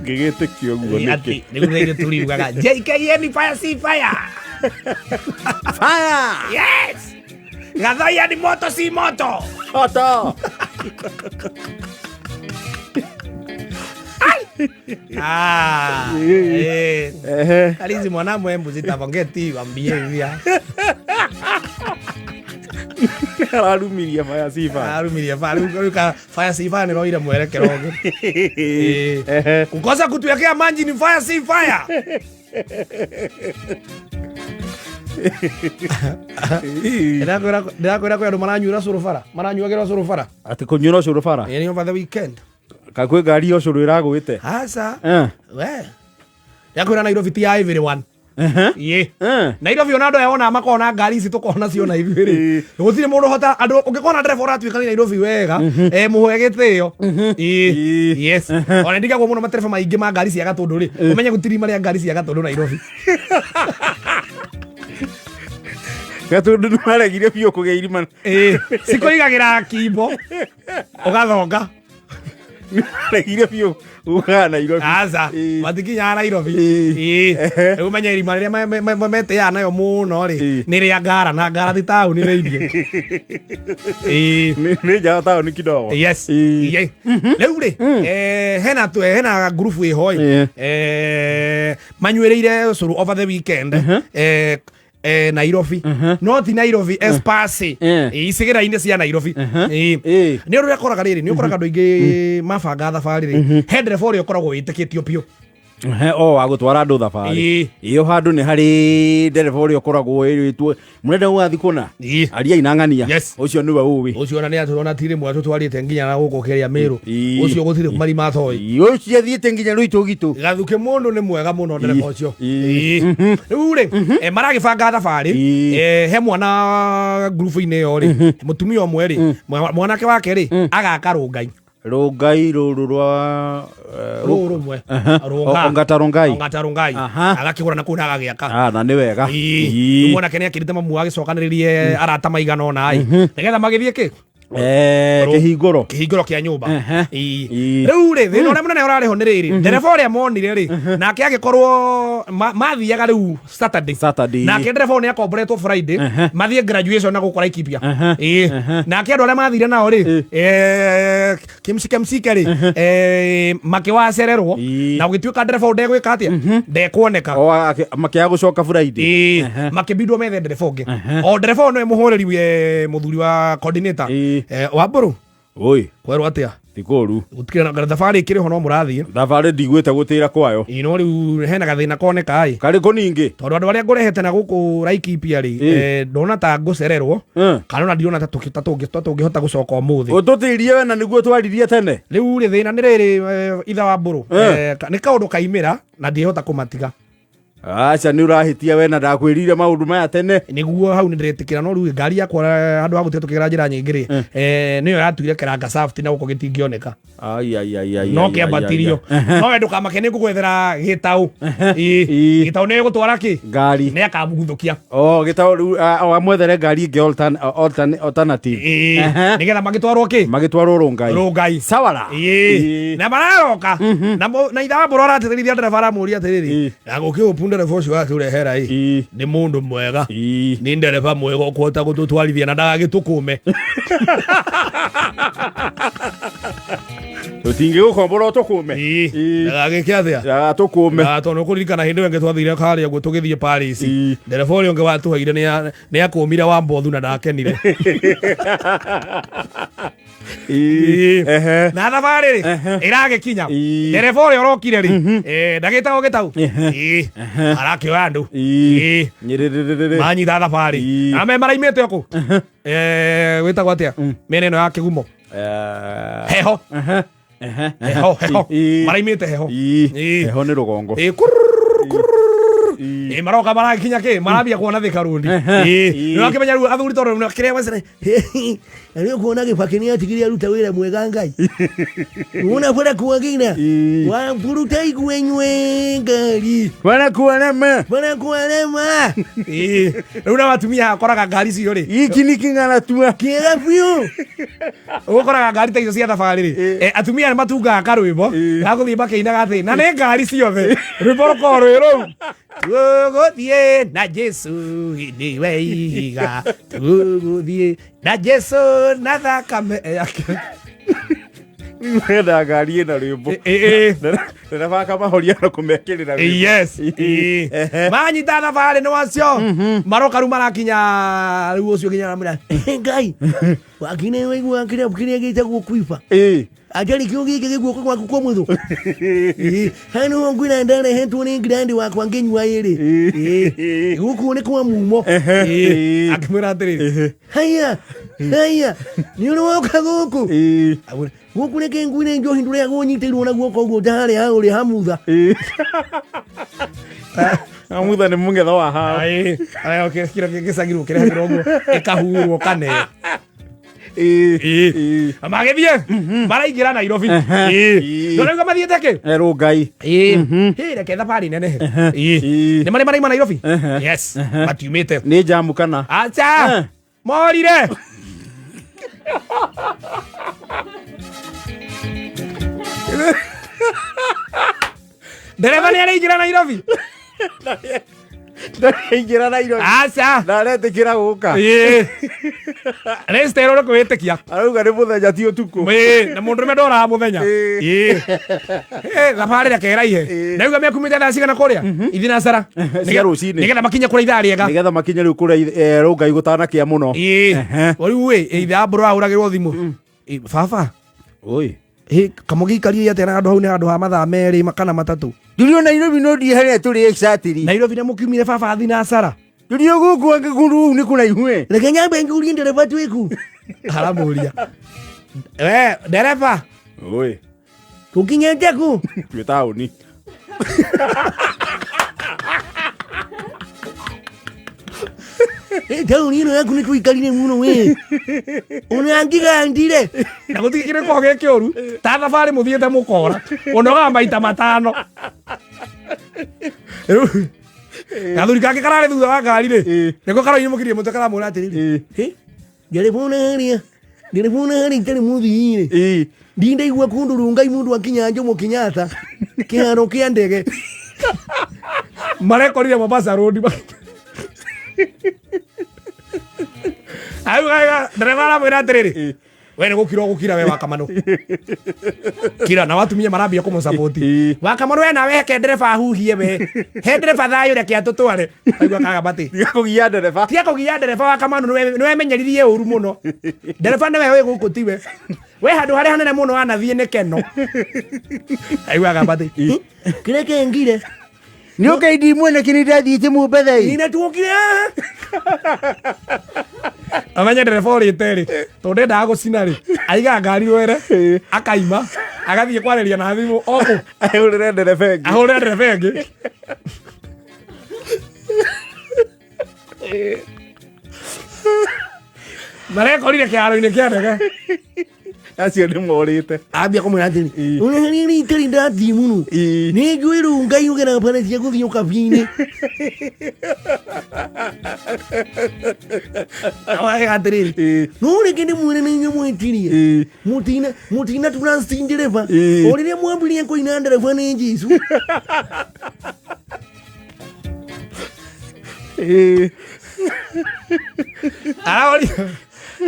Ngĩgĩtĩkia ũguo nĩkĩ? Atĩ rĩu nĩ tũriugaga JKN fire si fire. Fire! Yes! Gathoya ni moto si moto. Moto! Ah, eh. Ehe. Alizi mwanamwe mbuzi tavongeti wambie Ararumirie fire si fire. Arumirie fire. Rĩu ka fire si fire nĩroire mwerekero ũngĩ. Eh. Ehe. Kukosa kutuwekea maji ni fire si fire. Ndĩrakwĩra kwĩ andũ maranyuĩra cũrũ bara, maranyuagĩra cũrũ bara. Atĩ kũnyuĩra ũcũrũ bara? Ĩĩ, over the weekend. Ka kwĩ ngari ya ũcũrũ ĩragwĩte? Aca. Eh. We. Ndĩrakwĩra Nairobi ti ya everyone. Ehe. Ĩĩ. Eh. Nairobi ona andũ aya wonaga makoragwo na ngari ici tũkoragwo nacio na ithuĩ rĩ. Gũtirĩ mũndũ hota andũ ũngĩkona ndereba ũratuĩka nĩ Nairobi wega, eh, mũhe gĩtĩo. Ĩĩ. Ĩĩ. Yes. Ona ndigagwo mũno matereba maingĩ ma ngari cia Gatũndũ rĩ. Ũmenye gũtirĩ marĩa ngari cia Gatũndũ Nairobi. Gatũndũ nĩ maregire biũ kũgĩa irima. Ĩĩ. Cikũigagĩra kimbo ũgathonga. Maregire biũ gũkaga Nairobi. Aca. Ĩĩ. Matikinyaga Nairobi. Ĩĩ. Ĩĩ. Ehe. Rĩu ũmenye irima rĩrĩa metĩaga nayo mũno rĩ Ĩĩ. nĩ rĩa ngara na ngara ti taũni thĩinĩ. Ĩĩ. Nĩ nja wa taũni kidogo. Yes. Ĩĩ. Ye. Rĩu rĩ eh, hena hena ngurubu ĩho ĩ Ĩĩ. eh, manyuĩrĩire cũrũ over the weekend eh, eh, Nairobi no ti Nairobi Espasi icigĩrĩra-inĩ cia Nairobi. Ĩĩ. Nĩ ũndũ ũrĩa ũkoraga rĩrĩ nĩ ũkoraga andũ aingĩ mabanga thabarĩ rĩ he ndereba ũrĩa ũkoragwo wĩtĩkĩtio biũ. Ehe, o wa gũtwara andũ thabarĩ. Ĩĩ. Ĩyo handũ nĩ harĩ ndereba ũrĩa ũkoragwo ĩrĩtwo mũrenda gũgathiĩ kũna. Ĩĩ. Ariai na ng'ania. Yes. Ũcio nĩwe ũĩ. Ũcio ona nĩ atũrona ti rĩmwe atũtwarĩte nginya na gũkũ kĩrĩa Mĩrũ. Ĩĩ. Ũcio gũtirĩ marima atoĩ. Ĩĩ, ũcio athiĩte nginya rũitũ gitũ. Gathuke mũndũ nĩ mwega mũno ndereba ũcio. Ĩĩ. Ĩĩ. Rĩu rĩ eh, maragĩbanga thabarĩ. Ĩĩ. Eh, he mwana ngurubu-inĩ ĩyo rĩ mũtumia ũmwe rĩ mwanake wake rĩ agaka rũngai. Rũngai rũrũ rwa eh, Rũũ rũmwe. Aha. Rũnga. Ongata Rongai. Ongata Rongai. Aha. Agakĩgũra na kũu na agagĩaka. Ah, na nĩ wega. Ĩĩ. Ĩĩ. Rĩu mwanake nĩ akĩrĩte mamu agĩcokanĩrĩrie arata maigana ũna ĩ nĩgetha magĩthiĩ kĩ Eh, kĩhingũro. Kĩhingũro kĩa nyũmba. Ehe. Ĩĩ. Ĩĩ. Rĩu rĩ thĩna ũrĩa mũnene ũrarĩ ho nĩ rĩrĩ ndereba ũrĩa monire rĩ nake agĩkorwo mathiaga rĩu Saturday. Saturday. Nake ndereba ũyũ nĩ akomboretwo Friday mathiĩ graduation na gũkũ Laikipia. Ĩĩ. Nake andũ arĩa mathire nao rĩ eh, kimshike mshike rĩ eh, makĩwacererwo Ĩĩ. na gũgĩtuĩka ndereba ũyũ ndegwĩka atĩa ndekuoneka. O makĩaga gũcoka Friday. Ĩĩ, makĩbindwo methe ndereba ũngĩ o ndereba ũyũ nĩwe mũhũrĩri eh, mũthuri wa coordinator. Ĩĩ. Eh, Wambũrũ. Oi. Kwerwo atĩa? Ti kũru. Gũtikĩrĩ na thabarĩ ĩkĩrĩ ho no mũrathiĩ. Thabarĩ ndiguĩte gũtĩra kwayo. Ĩĩ, no rĩu hena gathĩna koneka ĩ. Karĩ kũ ningĩ? Tondũ andũ arĩa ngũrehete na gũkũ Laikipia rĩ eh, ndona ta ngũcererwo kana ona ndirona ta tũngĩhota gũcoka ũmũthĩ. Ũtũtĩrie we na nĩguo twaririe tene. Rĩu rĩ thĩna nĩ rĩrĩ eh, itha wa mbũrũ eh, nĩ kaũndũ kaimĩra na ndihota kũmatiga. Aca nĩ ũrahĩtia we na ndakwĩrire maũndũ maya tene. Nĩguo hau nĩ ndĩretĩkĩra no rĩu ngari yakwa eh, handũ ha gũtiga tũkĩgera njĩra nyingĩ rĩ eh, nĩyo yatuire kĩranga shaft na gũkũ gĩtingĩoneka. Ai, ai, ai, ai, No ai, ai, kĩambatirio ai, ai. no we ndũkamake nĩ ngũgwethera gĩtaũ. Ĩĩ. Ĩĩ. Gĩtaũ nĩ gũtwara kĩ Ngari. nĩ akamuguthũkia. O gĩtaũ rĩu ah, o amwethere ngari ĩngĩ alternative. Ĩĩ. Nĩgetha magĩtwarwo kĩ Magĩtwarwo Rongai. Rongai. Sawara. Ĩĩ. Ĩĩ. Na mararoka na na itha wa mbũrũ aratĩtĩrithia ndereba aramũria atĩrĩrĩ na gũkĩ ũpu ndereba ũcio watũrehera ĩ nĩ mũndũ mwega nĩ ndereba mwega ũkũhota gũtũtwarithia na ndagagĩtũkũme. Tũtingĩgũkombora ũtũkũme. Ĩĩ. Ĩĩ. Ndagagĩke atĩa? Ndagatũkũme. Na tondũ kũririkana hĩndĩ ĩyo ĩngĩ twathire karĩa ũguo tũgĩthiĩ Paris ndereba ũrĩa ũngĩ watũheire nĩ akũmire wa mbothu na ndakenire. Ĩĩ. Ehe. Na thabarĩ rĩ ĩragĩkinya Ĩĩ. ndereba ũrĩa ũrokire rĩ eh, ndagĩtagwo gĩtau. Ĩĩ. Arakĩoya andũ. Ĩĩ. Ĩĩ. Nyĩrĩrĩrĩrĩ. Manyita thabarĩ Ĩĩ. na me maraimĩte kũ Eh, wĩtagwo atĩa mĩena ĩno ya kĩgumo? Eh, Heho. ehe, ehe, Heho heho. Ĩĩ. Maraimĩte heho. Ĩĩ. Ĩĩ. Heho nĩ rũgongo. Ĩĩ, kurururu, kurururu. Ĩ, maroka marakinya kä marambia kuona thika rũndi. Ĩ. Nä wakĩmenya rĩu athuri tondũ kĩrĩa wecere Na nä å kuona gä baki nä atigire aruta wä ra mwega Ngai wona bara kwagina Ĩ. waburuta igwenywe ngari Wanakuarema. bara kwarema Ĩ, rĩu na atumia akoraga ngari icio rĩ Giki nĩ kĩng'aratua. kä ga biå ũgũkoraga ngari ta icio cia thabarĩ rĩ atumia nĩ matungaga karwĩmbo gagũthiĩ makĩinaga atĩ na nĩ ngari ciothe rwĩmbo rũkorwo rwĩ rũu tũgũthiĩ na Jesu nĩwe ihiga tũgũthiĩ na Jesu na thakame yake. Wenda ngari ĩna rwĩmbo. Ĩ, ĩ, ĩ. Ndereba akamahoria na kũmekĩrĩra rwĩmbo. Yes. Ehe. Manyita thabarĩ nĩ wacio maroka rĩu marakinya rĩu ũcio nginya aramwĩra Ngai wakine waigua kä rä a gä tagwo kuiba Ĩ. atarä kä å gä kä gä guoko gwaku kwa må thå hanå ngwä ra ndarehetwo nä ngirandi wakwa ngä nyua ä rä gå kå nä kwa mumo Ĩ. Akĩmwĩra atĩrĩrĩ haya haya nä å rä woka gå kå Ĩ. gå kå reke ngwä njohi ndå rä a gå nyitä irwo na guoko å guo taharä ha å rä hamutha Ĩ. Hamutha nĩ mũng'etho wa hao. Kĩrĩa gĩcagirwo kĩrehagĩrwo ũguo ĩkahurwo kaneo. Ĩ. Ĩ. Ĩ. Magĩthiĩ maraingĩra Nairobi. Ĩ. Ndũraigua mathiĩte kĩ Erũ Ngai. Ĩ, reke thabarĩ nenehe. Ĩ. Nĩ marĩ maraima Nairobi, yes, matiumĩte. Nĩ njamu kana? Acha morire. Ndereba nĩ araingĩra Nairobi. Ndaingĩra Nairobi. Aca. Ndaretĩkĩra gũka. Ĩ. Rĩciterwo nĩ kwĩĩtĩkia. Arauga nĩ mũthenya ti ũtukũ. Ĩ, na mũndũrũme ndoraga mũthenya. Ĩ. Ĩ. Ĩ, thabarĩ reke ĩraihe. Ndauga mekumĩte thaa cigana kũrĩa ithinacara Cia rũcinĩ. nĩgetha makinye kũrĩa ithaa rĩega. Nĩgetha makinye rĩu kũrĩa Rũngai gũtanakĩa mũno. Ĩ. Rĩu ĩ ithaa mbũrũ ahũragĩrwo thimũ. Ĩ, baba. Oi. Ĩ, kamũgĩikarie atĩa na handũ hau nĩ handũ ha mathaa merĩ kana matatũ. Ndũrio Nairobi no ndiĩ harĩa tũrĩ exactly. Nairobi nĩ mũkiumire baba thinacara. Ndũrio gũkũ angĩ kũndũ kũu nĩ kũraihu ĩ. Reke nyambe ngå ndereba twä ku Aramũria we ndereba. Oi. tå kinyete kå Twĩ taũni. Taåni ä no yaku nä tå ikarire må no we ona ngigandire Na gũtirĩ kĩrĩ koragwo gĩ kĩũru ta thabarĩ mũthiĩte mũkora ũnogaga maita matano. Rĩu gathuri kangĩ kararĩ thutha wa ngari rĩ nĩko karoinũmũkirie mũtwe karamwĩra atĩrĩrĩ. Ĩ. Ndereba ona harä a ndereba ona harä a itarä må thiire Ĩ. ndindaigua kũndũ rũngai mũndũ akinya Jomo Kenyatta kĩharo kĩa ndege. Marekorire Mombasa Road. Au ndereba aramwĩra atĩrĩrĩ, we nĩ gũkira ũgũkira we wakamano kira na watumia marambia kũmũsapoti. Wakamano we nawe heke ndereba ahuhie we he ndereba thayũ reke atũtware aigua kaga batĩ. Tiga kũgia ndereba. Tiga kũgia ndereba wakamano nĩwemenyeririe ũru mũno ndereba nĩwe wĩ gũkũ tiwe we handũ harĩa hanene mũno wanathiĩ nĩ keno aiguaga batĩ. Kĩrĩa kengire Nĩ ũkaindi mwene kĩrĩ ndathiĩte Mombatha ĩ. ina tuokire Amenye ndereba ũrĩte rĩ tondũ ndendaga gũcina rĩ aigaga ngari rwere akaima agathiĩ kwarĩria na thimũ okũ. Ahũrĩre ndereba ĩngĩ. Ahũrĩre ndereba ĩngĩ. Marekorire kĩharo-inĩ kĩa ndege. Acio nĩ morĩte. Ambia kũmwĩra atĩrĩ ona harĩa rĩ itarĩ ndathiĩ mũno Ĩ. nĩ njũĩ rũngai ũgeraga bara cia gũthiĩ ũkabi-inĩ. Awaiga atĩrĩrĩ Ĩ. No rĩngĩ ndĩmwĩre nĩ inyuĩ mwĩtirie Ĩ. mũtina mũtina trust ndereba Ĩ. o rĩrĩa mwambirie kũina ndereba nĩ Jesu. Ĩ. Araoria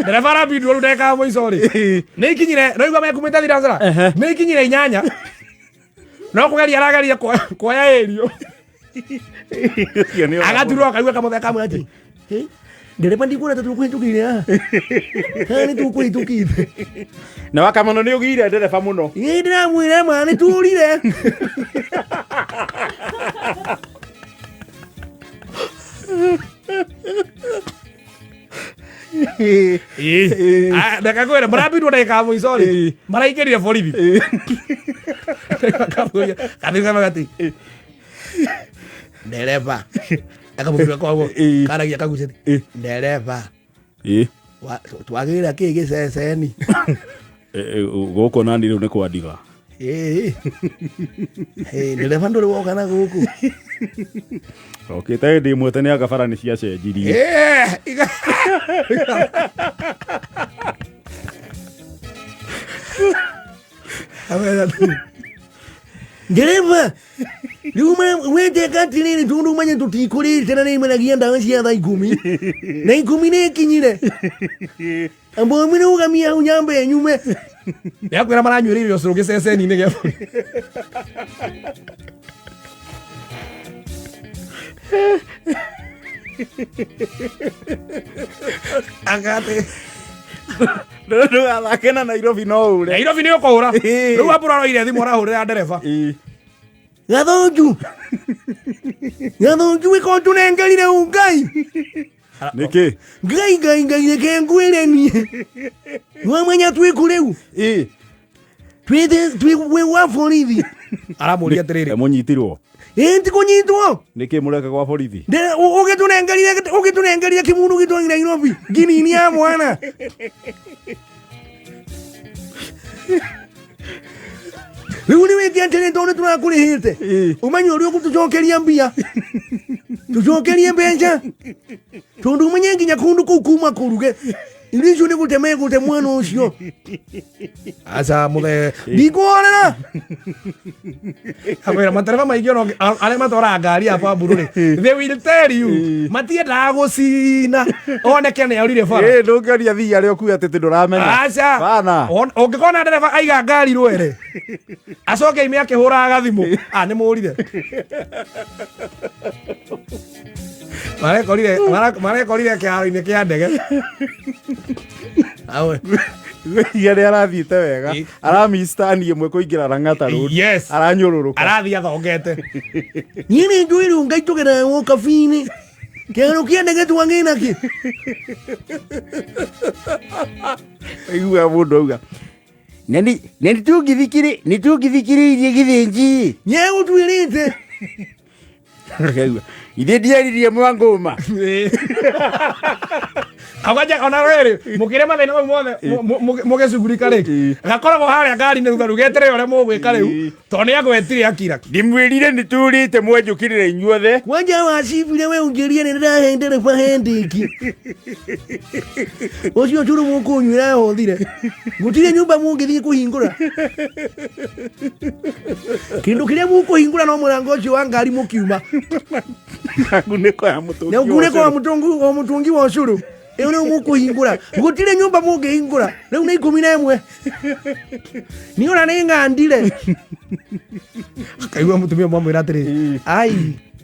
ndereba arabindwo rĩu ndagĩka ya mũico rĩ nĩ ikinyire no igua mekumĩte thinacara nĩ ikinyire inyanya no kũgeria arageria kuoya ĩrio. Ũcio nĩ ora Agaturwo akaigua kamũtheka kamwe atĩ "Ĩ, ndereba ndikuona ta tũkũhĩtũkĩire haha haha nĩ tũkũhĩtũkĩte." Na wakamano nĩ ũgire ndereba mũno. Ĩ ndĩramwĩra ma nĩ tũrire. Reke ngwĩre marabindwo ndagĩka ya mũico rĩ maraingĩrire borithi kathuri kamwe gati. Ndereba akamũbira kwaguo. Ĩĩ. Karagia kagucĩti. Ĩĩ. Ndereba. Ĩĩ. Twagĩra kĩ gĩceceni? Gũkũ nani rĩu nĩ kwandiga. Ĩĩ. Ĩĩ, ndereba ndũrĩ woka na gũkũ? Okĩte hĩndĩ ĩmwe tene anga bara nĩ ciacenjirie. Eh, Ndereba rĩu wĩtĩka atĩrĩrĩ, tondũ ũmenye tũtikũrĩte na nĩimeragia ndawa cia thaa 10 na 10 nĩ ĩkinyire, ambomi rũgamia hau nyambe nyume. Nĩakwĩra maranyuĩrĩire ũcũrũ gĩceceni-inĩ gĩa borithi. Agate. Ndũgathake na Nairobi no ũre. Nairobi nĩ ũkũhũra. Ĩĩ. Rĩu ambũra aroire thimũ arahũrĩra ndereba. Ĩĩ. Gathonju, Gathonju, wĩko tũnengerire u Ngai. Nĩkĩ? Ngai, Ngai, Ngai, reke ngwĩre niĩ nwamenya twĩkũ rĩu. Ĩĩ. Twĩ gwĩ gwa borithi. Aramũria atĩrĩrĩ. Mũnyitirwo. Ĩ, ti kũnyitwo. Nĩkĩ mũreka gwa borithi? Ũgĩtũnengerire kĩmundu gĩtwari Nairobi nginini ya mwana. Rĩu nĩ wĩke atĩrĩ, tondũ nĩ tũrakũrĩhĩte, Ĩĩ. ũmenye ũrĩa ũgũtũcokeria mbia, tũcokerie mbeca, tondũ ũmenye nginya kũndũ kũu kuma kũruge irio icio nĩ gũte megũte mwana ũcio. Aca mũthee. Ndikuonera. Akwĩra matereba maingĩ ona arĩa matwaraga ngari ya bamburu rĩ, they will tell you matiendaga gũcina oneke nĩ aurire bara. Ĩĩ, ndũngĩonia thii arĩa ũkuĩ atĩ ndũramenya. Aca. Bana. Ũngĩkona ndereba aiga ngari rwere acoke ime akĩhũraga gathimũ, ah, nĩ mũrire marekorire marekorire kĩharo-inĩ kĩa ndege. Awe. Iria nĩ arathiĩte wega. Ĩĩ. Aramistani ĩmwe kũingĩra Lang'ata Road. Yes. Aranyũrũrũka. Arathiĩ athongete. Niĩ nĩ njũĩ rĩu Ngai tũgeragwo kabi-inĩ kĩharo kĩa ndege twagĩ nakĩ. Aiguaga mũndũ auga. Na nĩ nĩ tũngĩthikĩrĩirie gĩthĩnji. Nyegũtuĩrĩte. Akaigua, ithe ndiaririe mwangũma. Aganja ona rĩrĩ mũkĩrĩa mathĩna mau mothe mũgĩcugurika rĩ, Ĩĩ. gakoragwo harĩa ngari-inĩ thutha rĩu geterere ũrĩa mũgwĩka rĩu, Ĩĩ. tondũ nĩ agwetire akira. Ndimwĩrire nĩ tũrĩte mwenjũkĩrĩra inyuothe. Kwanja wacibire we ũnjĩrie nĩ ndĩrahe ndereba hendĩki ũcio cũrũ mũkũnywĩra hothire gũtirĩ nyũmba mũngĩthiĩ kũhingũra kĩndũ kĩrĩa mũkũhingũra no mũrango ũcio wa ngari mũkiuma. Ngunĩko ya mũtũngi na wa ngunĩko wa ũcũrũ. mũtũngi wa mũtũngi wa ũcũrũ ĩyo nĩyo mũkũhingũra, gũtirĩ nyũmba mũngĩhingũra. Rĩu nĩ 11 niĩ ona nĩ ng'andire. Kaigua mũtumia mwamwĩra atĩrĩ, ai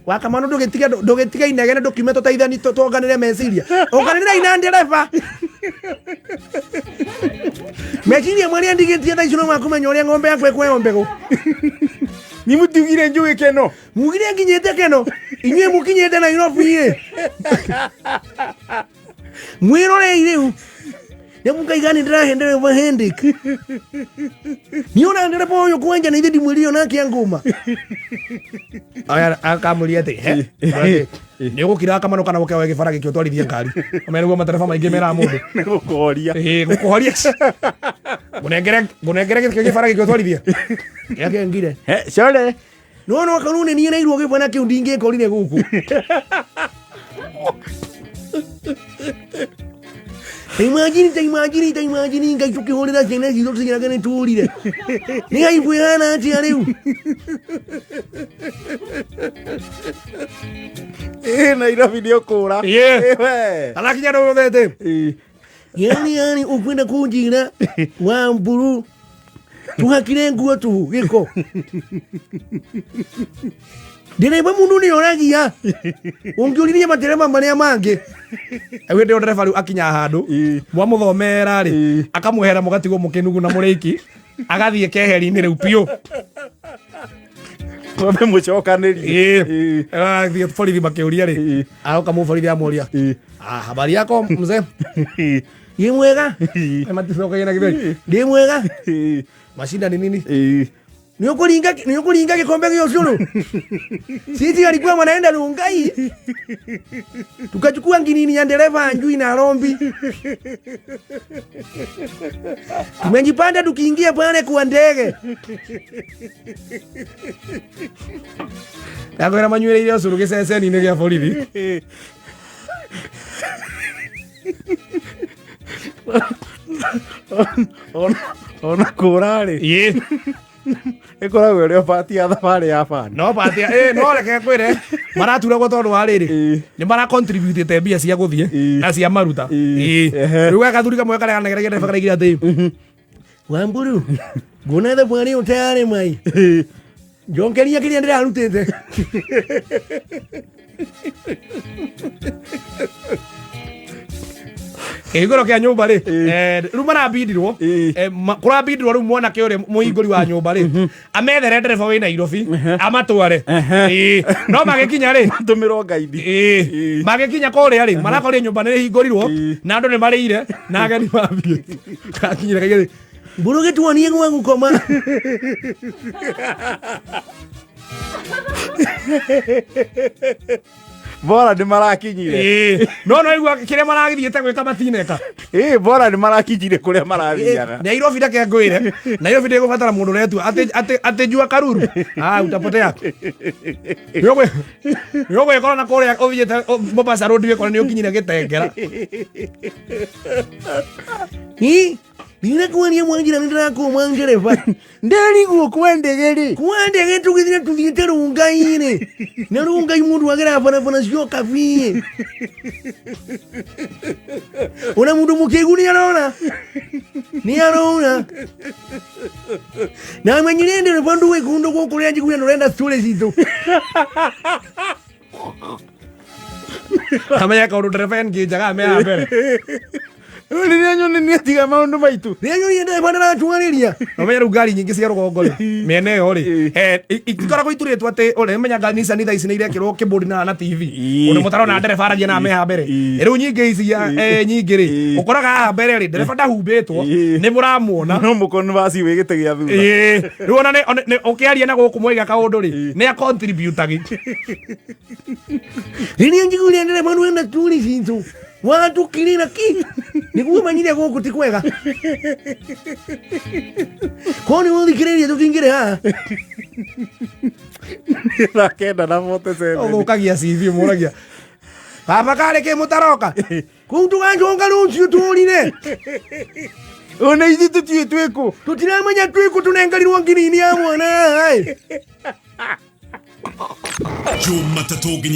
wakamano, ndũgĩtige ndũgĩtige inegene, ndũkiume tũteithani tuonganĩre meciria, ũnganĩrĩrai na ndereba Meciria marĩa ndigĩtie thaa icio no makũmenya ũrĩa ng'ombe yakwa ĩkũheo mbegũ. Nĩ mũtiugire njũĩ keno. Mugire nginyĩte keno, inyuĩ mũkinyĩte Nairobi ĩ mwĩrorei rĩu nĩ mũkaiga nĩ ndĩrahe ndereba hendik niĩ ona ndereba ũyũ kwanja nĩ ithe ndimwĩrire onake angũma. Aya akamũria atĩ he nĩ ũgũkira akamano kana ũkeoe gĩbara gĩkĩ ũtwarithie ngari ũmenye nĩguo matereba maingĩ meraga mũndũ. Nĩ gũkũhoria. Ĩĩ, gũkũhoria, ngũnengere ngũnengere gĩkĩ gĩbara gĩkĩ ũtwarithie. Gĩakengire. He, core. No no korwo nĩ niĩ nairwo gĩbana kĩu ndingĩkorire gũkũ. Ta imagine, ta imagine, ta imagine Ngai tũkĩhũrĩra ciana citũ tũcirage nĩ tũrire nĩ aibu ĩhana atĩa rĩu? Ĩĩ, Nairobi nĩ ũkũra. Ĩĩ. Ĩĩ, we. Arakinya ndũthete. Ĩĩ. Yani yani ũkwenda kũnjĩra wa mburu tũhakire nguo tuhu gĩko ndereba mundu nĩ oragia ũngĩũririe matereba marĩa mangĩ. Hĩndĩ ĩyo ndereba rĩu akinya handũ Ĩĩ. mwamũthomera rĩ, Ĩĩ. akamwehera mũgatigwo mũkĩnuguna mũrĩki, agathiĩ keheri-inĩ rĩu biũ. Mwambe mũcokanĩrie. Ĩĩ. Agathiĩ borithi makĩũria rĩ, Ĩĩ. aroka mũborithi amũria, Ĩĩ. "Ah, habari yako mzee?" Ĩĩ. Ndĩ mwega. Maticokagia na gĩthweri. Ndĩ mwega. Ĩĩ. Mashinda ni nini? Ĩĩ. Nĩ ũkũringa gĩkombe gĩa ũcũrũ. Sisi walikuwa wanaenda Rongai, tukachukua nginini ya ndereva anjui na Rombi, tumejipanda tukiingia pale kwa ndege. Ndakwĩra manyuĩrĩire ũcũrũ gĩceceni-inĩ gĩa borithi. Ona kũra rĩ, Ĩĩ. ĩkoragwo ĩrĩ o part ya thabarĩ ya bani. No batia no reke ngwĩre maraturagwo tondũ wa rĩrĩ, Ĩĩ. nĩ mara contributĩte mbia cia gũthiĩ Ĩĩ. na cia maruta. Ĩĩ. Ĩĩ. Ehe. Rĩu gagathuri kamwe karĩa kanegeragia ndereba karaigire atĩ Wamburu, nguona thabarĩ ĩyo tayarĩ mai njongeria kĩrĩa ndĩrarutĩte. Kĩhingũro kĩa nyũmba rĩ, rĩu marabindirwo. Ĩĩ. Kũrabindirwo rĩu mwanake ũrĩa mũhingũri wa nyũmba rĩ, amethere ndereba wĩ Nairobi amatware. Ĩĩ. No magĩkinya rĩ, Tũmĩrwo ngaidi. Ĩĩ. Magĩkinya kũrĩa rĩ, marakorire nyũmba nĩ ĩhingũrirwo Ĩĩ. na andũ nĩ marĩire na ageni mathiĩ. Gakinyire kaigĩrĩ. Mburu, gĩtuonie gwa gũkoma. Bora nĩ marakinyire. Ĩĩ. No igua kĩrĩa maragĩthiĩte gwĩka matineka. Ĩĩ, bora nĩ marakinyire kũrĩa marathiaga. Nairobi reke ngwĩre, Nairobi ndĩgũbatara mũndũ ũretua atĩ jua karuru, ah, utapotea. Nĩ ũgwĩkora na kũrĩa ũthiĩte Mombasa Road, wĩkora nĩ ũkinyire Gĩtengera. Ĩ, ndinakwaria mwanjira nĩ ndĩrakũma ndereba. Nderigwo kwa ndege rĩ. Kwa ndege tũgĩthire tũthiĩte Rongai-rĩ, na Rongai mũndũ ageraga barabara cio kabii, ona mũndũ mũkĩgu nĩ arona, nĩ arona na menyire ndereba ndũĩ kũndũ gũkũ ũrĩa njiguire ndũrenda story citũ. Kamenya kaũndũ ndereba engĩnjaga me mbere. Rĩu rĩrĩa nyoni nĩ atiga maũndũ maitũ. Rĩrĩa nyonire ndereba ndĩratwarĩria. Nomenya rĩu ngari nyingĩ cia rũgongo rĩ, mĩena ĩyo rĩ, Ĩĩ. itikoragwo iturĩtwo atĩ ũrĩa menya ngari Nissan thaa ici nĩ irekĩrwo kĩbũndi na TV, Ĩĩ. ũndũ mũtarona ndereba aragia na meha mbere. Ĩĩ. Rĩu nyingĩ ici nyingĩ rĩ, Ĩĩ. ũkoraga haha mbere rĩ, ndereba ndahumbĩtwo, Ĩĩ. nĩ mũramuona. No mũkonvasi wĩ gĩtĩ gĩa thutha. Ĩĩ. Rĩu ona nĩ ũkĩaria na gũkũ mwaiga kaũndũ rĩ, nĩ acontributagi. Rĩrĩa njiguire ndereba ndũrenda story citũ watũkirĩra ki nĩguo menyire gũkũ ti kwega, korwo nĩ ũthikĩrĩria tũtingĩrĩ haha. Thaa 9 na 47. Ũthũkagia CV, mũragia baba karĩ kĩ mũtaroka. Kũu tũgacoka rũciũ tũrire. Ona ithuĩ tũtiũĩ twĩkũ. Tũtiramenya twĩkũ, tũnengerirwo ngirini ya mwana haha. Jumatatũ nginya